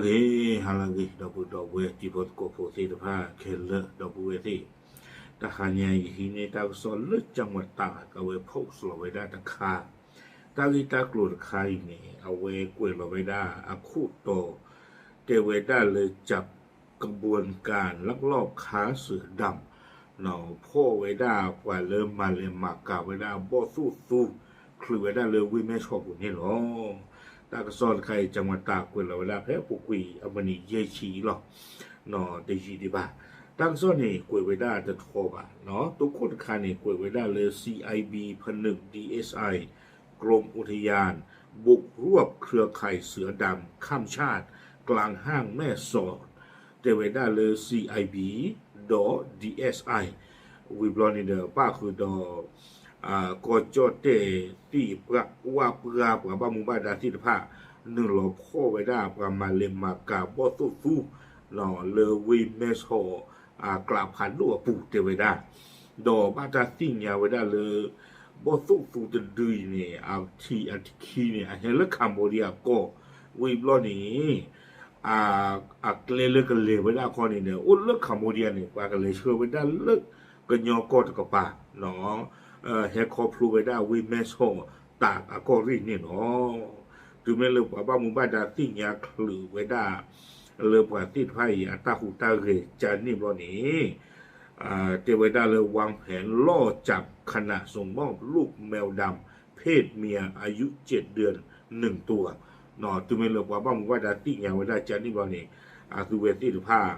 ဂ့ၤ ဟါလၢအဂ့ၤ ဒီပုၢ်ဒီဝဲၢ်တံၤဖိသကိးဖိသ့ၣ်တဖၣ်ခဲလၢာ် ဒီပုၢ်ဝဲၢ်သ့ၣ်, တဟါညါအံၤ ယဟံးန့ၢ်တၢ်ကစီၣ်လၢ ကၠၢ်ဝဲတၢ် ကဝဲဖီၣ်လီၤဝဲဒၣ်တခါ, တၢ်ဂ့ၢ်တၢ်ကျိၤတခါအံၤန့ၣ် အဝဲကွဲးလီၤဝဲဒၣ်အခိၣ်တီ တဲဝဲဒၣ်လၢ จับขบวนการลักลอบค้าเสือดำ ဖီၣ်ဝဲဒၣ်ပှၤလၢမၤလဲၤမၤကၤဝဲဒၣ်ဘီၣ်သိၣ်သူ ချုးဝဲဒၣ်လၢဝ့ၢ်မဲၢ်ဆီးပူၤန့ၣ်လီၤ. တၢ်ကစီၣ်တခါအံၤ ကၠၢ်ဝဲတၢ်ကွဲးလီၤဝဲဒၣ်ဖဲအပူၤကွံာ်အမုၢ်နံၤယဲၢ်ဆံလီၤ. တယံာ်ဒံးဘၣ်. တၢ်ကစီၣ်န့ၣ် ကွဲးဝဲဒၣ်တထီဘၣ်, တိခိၣ်တခါန့ၣ် ကွဲးဝဲဒၣ်လၢ ซีไอบี ผนึก ดีเอสไอ กรมอุทยาน บุกรวบเครือข่ายเสือดำข้ามชาติ กลางห้างแม่สอด တဲဝဲဒၣ်လၢ ซีไอบี ဒီး ဒီအ့ၣ်အ့ၣ်အံ ဝံၤဘျီန့ၣ်ဒီး ပၣ်ဃုာ်ဒီး ကီၢ်ကၠီၣ်တဲၣ်သ့ၣ် ပှၤဝၣ်ပှၢ် ပှၤဘၣ်မူဘၣ်ဒါသ့ၣ်တဖၣ် နုာ်လီၤဖီၣ်ဝဲဒၣ်ပှၤမၤလဲၤမၤကၤဘီၣ်သိၣ်သူ လၢဝ့ၢ်မဲၢ်ဆီး ကျးဖးဒိၣ်အပူၤတဲဝဲဒၣ်, ဒီးဘၣ်တၢ်သ့ၣ်ညါဝဲဒၣ်လၢ ဘီၣ်သိၣ်သူတဒုအံၤန့ၣ် အထံၣ်အခံန့ၣ် အဟဲလၢ Cambodia ကီၢ် ဝံၤဘျီန့ၣ် အကျဲလၢကလဲၤဝဲဒၣ်အခီန့ၣ်ဒီး အိၣ်လၢ Cambodia န့ၣ် ပှၤကလဲၤဆှၢဝဲဒၣ်လၢကညီကီၢ်တကပၤ ဟဲခီဖျိဝဲဒၣ်ဝ့ၢ်မဲၢ်ဆီးတၢ်အကီၢ်ရ့ၣ်န့ၣ်လီၤ. တုၤမ့ၢ်လၢပှၤဘၣ်မူဘၣ်ဒါသ့ၣ်ညါချုးဝဲဒၣ် လၢပှၤသ့ၣ်တဖၣ်အံၤအတၢ်ဟူးတၢ်ဂဲၤကန့ၣ်ဘျီန့ၣ် တဲဝဲဒၣ်လၢ วางแผนล่อจับขณะส่งมอบลูกแมวดำเพศเมียอายุเจ็ดเดือนหนึ่งตัว တုၤမ့ၢ်လၢပှၤဘၣ်မူဘၣ်ဒါသ့ၣ်ညါဝဲဒၣ်ကန့ၣ်ဘျီန့ၣ် အသုဝဲသ့ၣ်တဖၣ်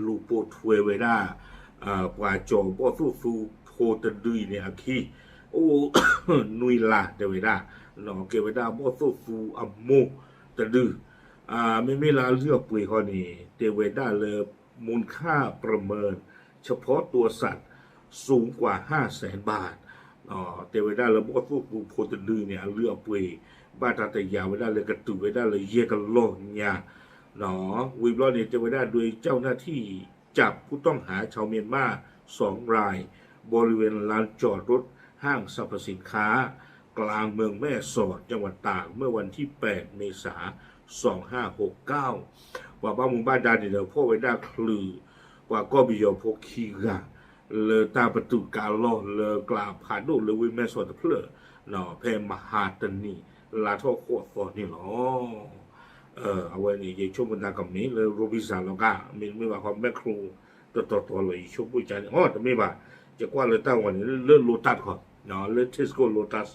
လူၤပိာ်ထွဲဝဲဒၣ် ပှၤကၠီၤဘီၣ်သိၣ်သူဖိတဒုအံၤန့ၣ်အခံ အိၣ်နွံလါတဲဝဲဒၣ်, ကဲဝဲဒၣ်ဘီၣ်သိၣ်သူအမိၢ်တဒု, မ့မ့ၢ်လၢအလုၢ်အပှ့ၤဃီန့ၣ် တဲဝဲဒၣ်လၢ มูลค่าประเมินเฉพาะตัวสัตว์สูงกว่าห้าแสนบาท တဲဝဲဒၣ်လၢ ဘီၣ်သိၣ်သူဖိတဒုန့ၣ် အလုၢ်အပှ့ၤ ဘၣ်တၢ်တယာ်ဝဲဒၣ်လၢကတုၤဝဲဒၣ်လၢယဲၢ်ကလီၢ်ညါ, ဝံၤဘျီန့ၣ် တဲဝဲဒၣ် โดยเจ้าหน้าที่จับผู้ต้องหาชาวเมียนมาสองรายบริเวณลานจอดรถห้างสรรพสินค้ากลางเมืองแม่สอดจังหวัดตากเมื่อวันที่แปดเมษา สองห้าหกเก้า ပှၤဘၣ်မူဘၣ်ဒါန့ၣ်ဒီး ဖီၣ်ဝဲဒၣ်ချုး ပှၤကီၢ်ပယီၤဖိခံဂၤ လၢတၢ်ပတုာ်ကါလီၢ်လၢကျးဖးဒိၣ်လၢဝ့ၢ်မဲၢ်ဆီးတဖျၢၣ် ဖဲမဟါတနံၤ လါထီၣ်ဃိးသီန့ၣ်လီၤ. အဝဲန့ၣ် ယဆိကမိၣ်သးကမ့ၢ်လၢ Robinson လီၤကါ မ့တမ့ၢ်ဘၣ်ဃီ Metro တတီၤတီၤလီၤ ယဆိကမိၣ်ကန့ၣ် အိ တမ့ၢ်ဘၣ်, ယကွၢ်လၢတၢ်ဝဲန့ၣ် လၢ Lotus ခီ လၢ Tesco Lotus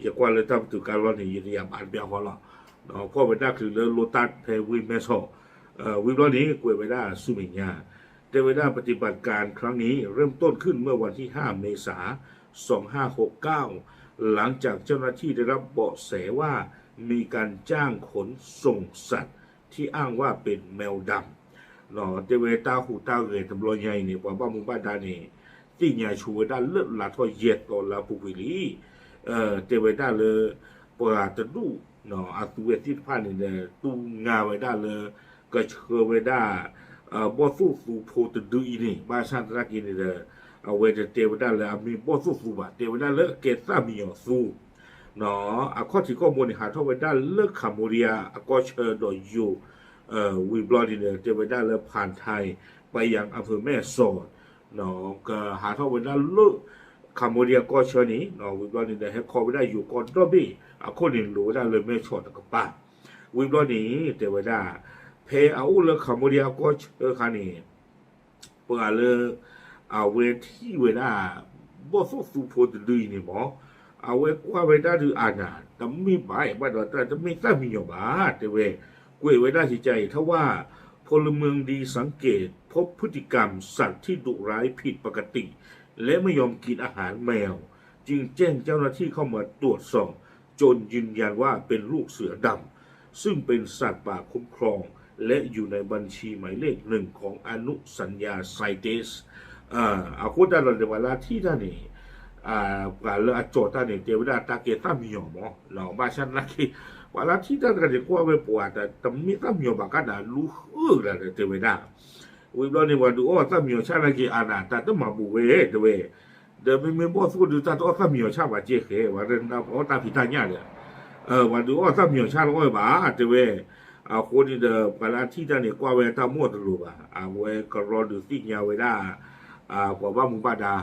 ယကွၢ်လၢတၢ်ပတုာ်ကါလီၢ်န့ၣ် ယတယာ်ဘၣ်တဘျီဃီလီၤ. ဖီၣ်ဝဲဒၣ်ချုးလၢ Lotus ဖဲဝ့ၢ်မဲၢ်ဆီး ဝံၤဘျီန့ၣ် ကွဲးဝဲဒၣ်ဆူမဲာ်ညါ တဲဝဲဒၣ် ปฏิบัติการครั้งนี้เริ่มต้นขึ้นเมื่อวันที่ห้าเมษายนสองห้าหกเก้า หลังจากเจ้าหน้าที่ได้รับเบาะแสว่ามีการจ้างขนส่งสัตว์ที่อ้างว่าเป็นแมวดำ တဲဝဲတၢ်ဟူးတၢ်ဂဲၤတဘျီညါအံၤန့ၣ် ပှၤဘၣ်မူဘၣ်ဒါန့ၣ် သ့ၣ်ညါဆိဝဲဒၣ်လၢလါထီၣ်ယဲၢ်သီလၢအပူၤကွံာ်လံ တဲဝဲဒၣ်လၢ ပှၤတဒူၣ် အသုဝဲသ့ၣ်တဖၣ်န့ၣ်ဒီး တူၢ်ငါဝဲဒၣ်လၢ ကဆှၢဝဲဒၣ် ဘီၣ်သိၣ်သူဖိတဒုအံၤန့ၣ် ဘၣ်ဆၣ်သနာ်က့န့ၣ်ဒီး အဝဲတတဲဝဲဒၣ်လၢအမ့ၢ်ဘီၣ်သိၣ်သူဘၣ် တဲဝဲဒၣ်လၢကဲသၣ်မံယီၤသူ အခီၣ်ထံးခီၣ်ဘိန့ၣ် ဟးထီၣ်ဝဲဒၣ်လၢ Cambodia အကီၢ်ဆၢဒီးယိၤ ဝံၤဘျီန့ၣ်ဒီး တဲဝဲဒၣ်လၢ ဖၣ်ထၢၣ် ပယၣ် အဖၢၣ်မဲၢ်စီး ကဟးထီၣ်ဝဲဒၣ်လၢ Cambodia ကီၢ်ဆၢန့ၣ် ဝံၤဘျီန့ၣ်ဒီး ဟဲခီဝဲဒၣ်ယိၤကီၢ်ဒီဘ့ၣ် အခိၣ်န့ၣ်လိၤဝဲဒၣ်လၢမဲၢ်ဆီးတကပၤ ဝံၤဘျီန့ၣ် တဲဝဲဒၣ် ဖဲအအိၣ်လၢ Cambodia ကီၢ်ဆၢခါန့ၣ် ပှၤလၢ အဝဲထံၣ်ဝဲဒၣ် ဘီၣ်သိၣ်သူဖိတဒုအံၤန့ၣ်မ့ၢ် အဝဲကွၢ်ဝဲဒၣ်ဒုးအါနၤ တမ့ၢ်ဘၣ်ဘၣ်ဒီး တမ့ၢ်သၣ်မံယီၤဘၣ် တဲဝဲ ကွဲးဝဲဒၣ်စံးကါအံၤ ถ้าว่าพลเมืองดีสังเกตพบพฤติกรรมสัตว์ที่ดุร้ายผิดปกติและไม่ยอมกินอาหารแมว จึงแจ้งเจ้าหน้าที่เข้ามาตรวจสอบจนยืนยันว่าเป็นลูกเสือดำ ซึ่งเป็นสัตว์ป่าคุ้มครอง และอยู่ในบัญชีหมายเลขหนึ่งของอนุสัญญาไซเตส အဃိသတးဒီး ပှၤလၢအထံၣ်တၢ်န့ၣ် ပှၤလၢအကၠီၤတၢ်န့ၣ် တဲဝဲဒၣ်တၢ်ကဲသၣ်မံယီၤမ့ၢ် ဘၣ်ဆၣ်သနာ်က့ ပှၤလၢအထံၣ်တၢ်တဂၤန့ၣ် ကွၢ်ဝဲပှၤတမ့ၢ်သၣ်မံယီၤဘၣ်ကါဒီး လူဃုာ်တဂၤဒီးတဲဝဲဒၣ် ဝံၤဘျီန့ၣ် ပှၤဒုးအီၣ်သၣ်မံယီၤဆၣ်သနာ်က့ အါနၤ တၢ်တမၤဘူးဝဲ တဲဝဲ ဒီးမ့မ့ၢ်ဘီၣ်သိၣ်ဒုးတၢ်တအီၣ်သၣ်မံယီၤဆၣ်ဘၣ်ကဲဃဲ ပှၤတအီၣ်တၢ်ဖံးတၢ်ညၣ်ဒီး ပှၤဒုးအီၣ်သၣ်မံယီၤဆၣ်တအီၣ်ဘၣ် တဲဝဲ အဃိန့ၣ်ဒီး ပှၤလၢအထံၣ်တၢ်န့ၣ် ကွၢ်ဝဲတၢ်မိၣ်တလိၤဘၣ်. အဝဲကရီဒုးသ့ၣ်ညါဝဲဒၣ် ပှၤဘၣ်မူဘၣ်ဒါ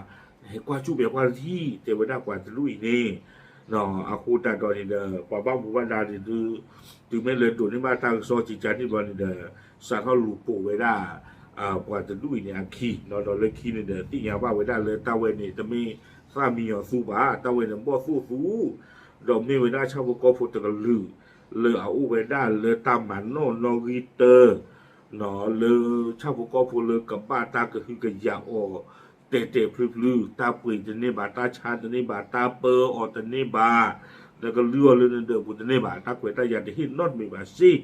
ဟဲကွၢ်ကၠူၣ်ပဲာ်ကွၢ်ထံ တဲဝဲဒၣ်ပှၤတဒူၣ်အံၤန့ၣ် အဃိသတးဒီးန့ၣ်ဒီး ပှၤဘၣ်မူဘၣ်ဒါန့ၣ်ဒုး တုၤမ့ၢ်လၢဒိးန့ၢ်ဘၣ်တၢ်ကစီၣ်ကကါန့ၣ်ဘျီန့ၣ်ဒီး စးထီၣ်လူၤပိာ်ဝဲဒၣ် ပှၤတဒူၣ်အံၤန့ၣ်အခံ ဒီးလၢခံန့ၣ်ဒီး သ့ၣ်ညါဘၣ်ဝဲဒၣ်လၢတၢ်ဝဲန့ၣ် တမ့ၢ်သၣ်မံယီၤသူဘၣ်, တၢ်ဝဲန့ၣ်ဘီၣ်သိၣ်သူ ဒီးမ့ၢ်ဝဲဒၣ်ဆၣ်ဖိကီၢ်ဖိတကလုာ် လၢအအိၣ်ဝဲဒၣ်လၢတၢ်မၤနီၣ်နီၣ်ဂံၢ်တၢ လၢဆၣ်ဖိကီၢ်ဖိလၢကဘၣ်တၢ်ကဟုကယာ်အီၤ တဲာ်တဲာ်ဖျုဖျု, တၢ်ပှ့ၤတန့ၢ်ဘၣ်, တၢ်ဆါတန့ၢ်ဘၣ်, တၢ်ပၢအီၤတန့ၢ်ဘၣ်, ဒီးကလုၢ်အီၤလၢနဒၢးပူၤတန့ၢ်ဘၣ်, တၢ်ခွဲးတၢ်ယာ်တဟ့ၣ်နီတမံၤဘၣ်စ့ၢ်,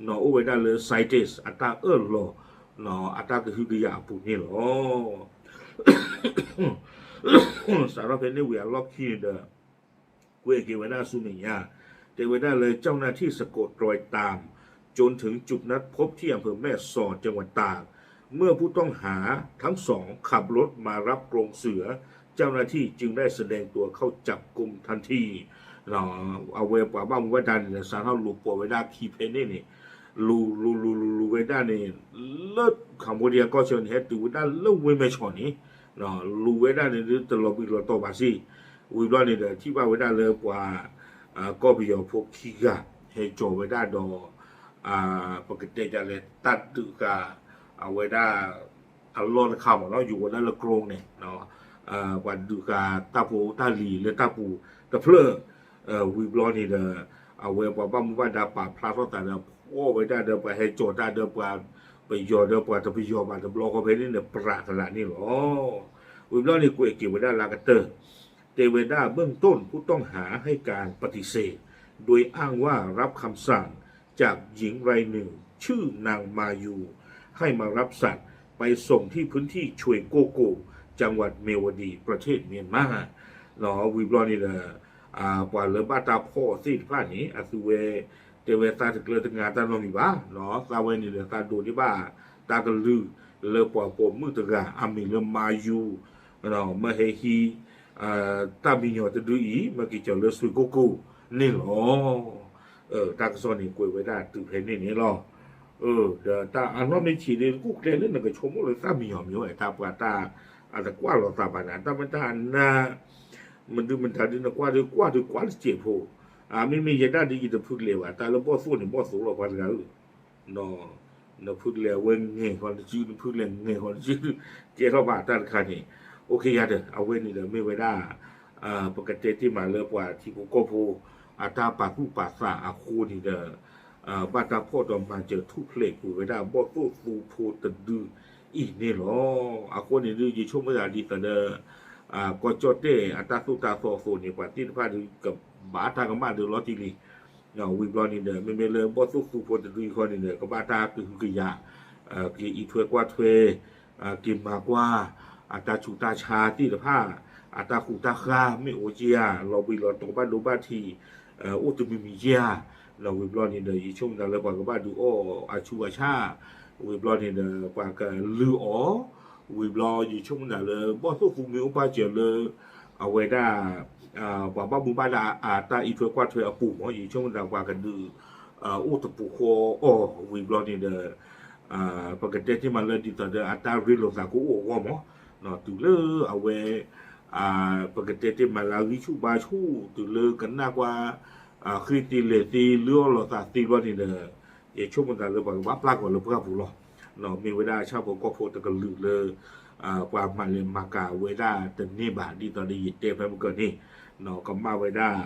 အိၣ်ဝဲဒၣ်လၢ Scientist အတၢ်အၢၣ်လီၤ အတၢ်ကဟုကယာ်အပူၤန့ၣ်လီၤ. စးထီၣ်ဖဲန့ၣ်ဝံၤအလီၢ်ခံန့ၣ်ဒီး ကွဲးက့ၤဝဲဒၣ်ဆူမဲာ်ညါ တဲဝဲဒၣ်လၢ เจ้าหน้าที่สะกดรอยตาม จนถึงจุดนัดพบที่อำเภอแม่สอด จังหวัดตาก เมื่อผู้ต้องหาทั้งสองขับรถมารับกรงเสือ เจ้าหน้าที่จึงได้แสดงตัวเข้าจับกุมทันที အဝဲပှၤဘၣ်မူဘၣ်ဒါန့ၣ်ဒီး စးထီၣ်လူၤပိာ်ဝဲဒၣ်ခံဖဲန့ၣ်န့ၣ် လူၤလူၤလူၤလူၤလူၤဝဲဒၣ်န့ၣ် လၢ Cambodia ကီၢ်ဆၢန့ၣ် ဟဲတုၤဝဲဒၣ်လၢဝ့ၢ်မဲၢ်ဆီးန့ၣ် လူၤဝဲဒၣ်န့ၣ်ဒုးတလီၤဘှံးလီၤတီၤဘၣ်စ့ၢ်, ဝံၤဘျီန့ၣ်ဒီး ထံၣ်ဘၣ်ဝဲဒၣ်လၢပှၤ ကီၢ်ပယီၤဖိခံဂၤ ဟဲကၠီၤဝဲဒၣ်ဒီး ပကတဲဒ်လဲၣ် တၢ်ဒုးဃာ် အဝဲဒၣ် အလီၢ်တခါမ့ၢ်နီၤ ယူၤဝဲဒၣ်လၢ drone န့ၣ် ပှၤဒုးဃာ်တၢ်ဖိတၢ်လံၤလၢတၢ်ပူၤတဖျၢၣ် ဝံၤဘျီန့ၣ်ဒီး အဝဲပှၤဘၣ်မူဘၣ်ဒါပာ်ဖျါထီၣ်သးဒီး ဖီၣ်ဝဲဒၣ်ဒီးပှၤဟဲကၠီၤတၢ်ဒီးပှၤပယီၤဒီးပှၤတပယီၤဘၣ်တဘျီဃီဖဲန့ၣ်န့ၣ် ပြးကလာ်န့ၣ်လီၤ. ဝံၤဘျီန့ၣ်ကွဲးက့ၤဝဲဒၣ်လၢကတၢၢ် တဲဝဲဒၣ် เบื้องต้นผู้ต้องหาให้การปฏิเสธ โดยอ้างว่ารับคำสั่งจากหญิงรายหนึ่ง ชื่อนางมายู ให้มารับสัตว์ไปส่งที่พื้นที่ชวยโกโก จังหวัดเมียวดี ประเทศเมียนมา ဝံၤဘျီန့ၣ်ဒီး ပှၤလၢဘၣ်တၢ်ဖီၣ်သ့ၣ်တဖၣ်န့ၣ် အသုဝဲ တဲဝဲသးတကျၢၤတငါတၢ်နီတမံၤဘၣ်, သးဝဲန့ၣ်ဒီးသးဒိးန့ၢ်ဘၣ် တၢ်ကလုၢ်လၢပှၤပိာ်မုၣ်တဂၤ အမံၤလၢမၤယူၤ မ့ၢ်ဟဲဟံး တၢ်မံညီၤတဒုအံၤ မ့ၢ်က့ၤကၠီၤလၢစွ့ကိၢ်ကိၢ်န့ၣ်လီၤ. တၢ်ကစီၣ်န့ၣ်ကွဲးဝဲဒၣ်တုၤဖဲန့ၣ်န့ၣ်လီၤ. ဒီးတၢ်အနီၢ်မ့ၢ်ဆံးဒုး တကူၣ်ကျဲလၢနကဆိကမိၣ်လၢသၣ်မံညီၤမံၤဝဲ တၢ်ပှၤတၢ်အတကွၢ်လီၤသးဘၣ်နၤ တၢ်မ့ၢ်တၢ်အနၢ် မဒုမတၤဒုးနကွၢ်ဒုးကွၢ်ဒုးကွၢ်တစဲးဖိ, မ့မ့ၢ်ယဲဒၣ်ဒုးယတဖုကလဲၤဘၣ် တၢ်လၢဘီၣ်သိၣ်န့ၣ်ဘီၣ်သိၣ်လီၤပှၤတဂၤဧၢ, နဖုကလဲၤအဝဲငဲၤဃီတစု နဖုကလဲၤငဲၤဃီတစု ကဲထီၣ်ဘၣ်တၢ်တခါန့ၣ်, အိၣ်ခ့ယၤဒီး အဝဲန့ၣ်ဒီးမ့ၢ်ဝဲဒၣ် ပကတဲတ့ၢ်မးလၢပှၤထံဖိကီၢ်ဖိ အတၢ်ပာ်သူၣ်ပာ်သးအဃိန့ၣ်ဒီး ဘၣ်တၢ်ဖီၣ်ဒီးမၤစၢၤထူၣ်ဖျဲးကွံာ်ဝဲဒၣ်ဘီၣ်သိၣ်သူဖိတဒုအံၤန့ၣ်လီၤ. အဃိန့ၣ်ဒုး ယဆိကမိၣ်သးဒ်သိးဒီး ကီၢ်ကၠီၣ်တဲၣ်အတၢ်သိၣ်တၢ်သီအသိးန့ၣ် ပှၤသ့ၣ်တဖၣ်ဒုးကဘၣ်တၢ်ကမၣ်ဒုးလီၤတံၢ်လံ ဝံၤဘျီန့ၣ်ဒီး မ့မ့ၢ်လၢဘီၣ်သိၣ်သူဖိတဒုအံၤဃီန့ၣ်ဒီး ကဘၣ်တၢ်ကဟုကယာ် က့ၤအံးထွဲကွၢ်ထွဲ က့ၤမၤကွၢ် အတၢ်ဆူးတၢ်ဆါသ့ၣ်တဖၣ် အတၢ်ဃူတၢ်ဃါမ့ၢ်အိၣ်က့ဧါ လီၤဘှံးလီၤတီၤဘၣ်ဒိဘၣ်ထံး အိၣ်တမံၤမံၤက့ဧါ, ဝံၤဘျီန့ၣ်ဒီး ယဆိကမိၣ်သးလၢပှၤကဘၣ်ဒုးအီၣ်အဆူးအဆါ, ဝံၤဘျီန့ၣ်ဒီး ပှၤကလုၢ်အီၣ်, ဝံၤဘျီ ယဆိကမိၣ်သးလၢ ဘီၣ်သိၣ်သူမ့ၢ်အိၣ်ပာ်စၢၤလၢ အဝဲဒၣ် ပှၤဘၣ်မူဘၣ်ဒါအတၢ်အံးထွဲကွၢ်ထွဲအပူၤမး ယဆိကမိၣ်သးပှၤကဒုး အိၣ်တပူၤဃီအီၤ ဝံၤဘျီန့ၣ်ဒီး ပကတဲတ့ၢ်မးလၢဒ်သိးဒီး အတၢ်ရ့လိာ်သးကအိၣ်အဂီၢ်မး, တုၤလၢအဝဲ ပကတဲတ့ၢ်မးလၢအဂံၢ်ဆူၣ်ဘါဆူၣ် တုၤလၢကနၣ်ကွၢ် ဃ့သ့လဲၤသ့ လုၢ်အီၣ်လီၤသးသ့ဘျီန့ၣ်ဒီး ယဆိကမိၣ်သးလၢပှၤကဘၣ်ပျၢ်ကီၤလၢပှၢ်ပူၤလီၤ. မ့ၢ်ဝဲဒၣ်ဆၣ်ဖိကီၢ်ဖိတကလုာ်လၢ ပှၤမၤလဲၤမၤကၤဝဲဒၣ်တန့ၢ်ဘၣ် ဒ်သိးဒီးယတဲဖဲမုၢ်ကၢၤန့ၣ် ကမၣ်ဝဲဒၣ်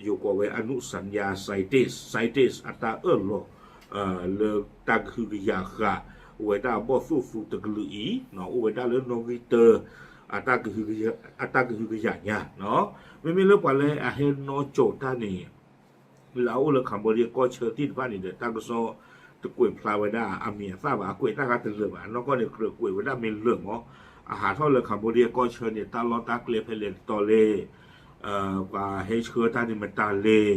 ယိၤကိးဝဲ อนุสัญญา scientist scientist အတၢ်အၢၣ်လီၤ လၢတၢ်ကဟုကယာ်ဃာ် ဝဲဒၣ်ဘီၣ်သိၣ်သူတကလုာ်အံၤ အိၣ်ဝဲဒၣ်လၢနီၣ်ဂံၢ်တၢ အတၢ်ကဟုကယာ်ညါ, မ့မ့ၢ်လၢပှၤလၢအဟဲနီၣ်ကၠီၤတၢ်န့ၣ် လၢအအိၣ်လၢ Cambodia ကီၢ်ဆၢသ့ၣ်တဖၣ်န့ၣ်ဒီး တၢ်ကစီၣ်တကွဲးဖျါဝဲဒၣ်အမံၤအသၣ်ဘၣ် အကွဲးတၢ်ဂၤတလၢာ်ဘၣ် အနီၢ်ကီၢ်န့ၣ် ကြၢးကွဲးဝဲဒၣ်မ့ၢ်လၢာ်မး, အဟးထီၣ်လၢ Cambodia ကီၢ်ဆၢန့ၣ် တၢ်လီၢ်တၢ်ကျဲဖဲလဲၣ်တတီၤလဲၣ် ပှၤဟဲဆှၢတၢ်န့ၣ်မတၤလဲၣ်,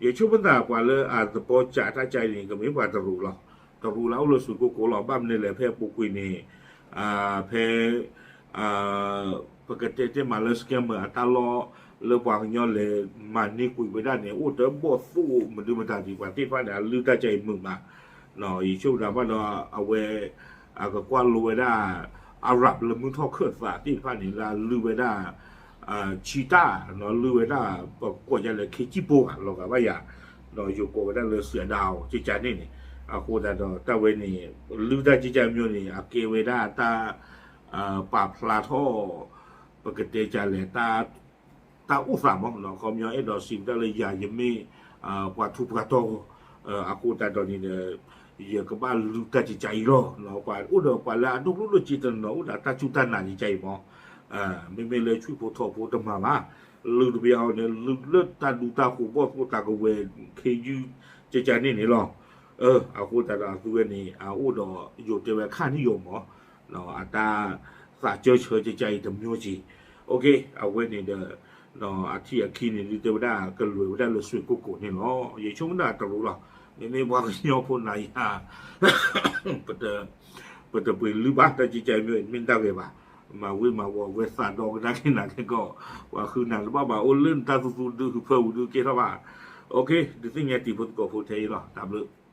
ယဆိကမိၣ်သးပှၤလၢအသဘီကးတၢ်ကါအံၤန့ၣ် ကမ့ၢ်ပှၤတရူးလီၤ, တရူးလၢအအိၣ်လၢစွ့ကိကိလီၤ, ဘၣ်မနုၤလဲၣ် ဖဲအပူၤကွံာ်န့ၣ် ဖဲ ပကတဲတ့ၢ်မးလၢ scammer အတၢ်လီၢ်လၢပှၤကညီလဲၤမၤန့ၢ်ကွံာ်ဝဲဒၣ်န့ၣ် အိၣ်ဒီးဘီၣ်သိၣ်မနုၤမတၤဒံး ပှၤသ့ၣ်တဖၣ်န့ၣ် အလုၢ်တၢ်ကါအံၤမုာ်မး ယဆိကမိၣ်တၢ်ဘၣ်ဒီး အဝဲ အကကွၢ်လိဝဲဒၣ် Arab လၢမုၢ်ထီၣ်ခၢၣ်သးသ့ၣ်တဖၣ်န့ၣ် လၢအလုၢ်ဝဲဒၣ် ဆံတၢ် လုၢ်ဝဲဒၣ် ပကိးဒ်လဲၣ် ခ့ကံၣ်ပိၢ် လီၤဂာ်ဘၣ်ယၤ ဒီးယိၤကိးဝဲဒၣ်လၢ စံးအဒါအီၤ ကကန့ၣ်န့ၣ် အဃိသတးဒီး တၢ်ဝဲန့ၣ် လုၢ်တၢ်ကကမၠိန့ၣ် အကဲဝဲဒၣ်တၢ် ပာ်ဖျါထီၣ် ပကတဲကလဲၣ် တၢ်အိၣ်သးမး ခီပညီအဲၣ်ဒိးစံးဝဲဒၣ်လၢယၤယမ့ၢ် ပှၤထူးပှၤတီၤ အဃိသတးဒီးန့ၣ်ဒီး ယကဘၣ်လုၢ်တၢ်ကကအံၤလီၤ. ပှၤအိၣ်ဒီးပှၤလၢအဒိၣ်ကျိၣ်ဒိၣ်စ့တနီၤ အိၣ်ဒီးတၢ်စူၢ်တၢ်နာ်ကကအံၤမး မ့မ့ၢ်လၢဆံၣ်ဖိထီဖိတမၤဘၣ် လုၢ်တဘျီအီၤန့ၣ် လုၢ်လၢတၢ်ဒူတၢ်ဃိးဘီၣ်သိၣ်တၢ်ကဝဲၤခ့ယုၢ် ကကန့ၣ်န့ၣ်လီၤ. အဃိသတးဒီးအသုဝဲန့ၣ် အအိၣ်ဒီးယိၤတဲဝဲခါန့ၣ်ယိၤမး အတၢ်သးစၢၢ်ဆၢကကအံၤတမၠိက့ၤ အဝဲန့ၣ်ဒီး အထံၣ်အခံန့ၣ် ဒုးတဲဝဲဒၣ်ကလွဲၤဝဲဒၣ်လၢစွ့ၢ်ကိၢ်ကိၢ်န့ၣ်လီၤ. ယဆိကမိၣ်တရူးလီၤ. မ့မ့ၢ်ပှၤကညီဖိနၤယၤ ပတပှ့ၤလုၢ်ဘၣ် တၢ်ကကမၠိမ့ၢ်တၢ်ဂ့ၤဘၣ် မၤဝံၤမၤဝီၤဝဲသးဒီကဒါက့ၤနၤက့ၤကီး ပှၤဃုနၤတဘၣ်ဘၣ်အိၣ်လၢနတၢ်သူသူဒုးဟုဖၢဝံၤဒုးကဲထီၣ်ဘၣ်. ဒုးသ့ၣ်ညါတံၤဖိသကိးဖိထဲအံၤလီၤ. တၢ်ဘျုး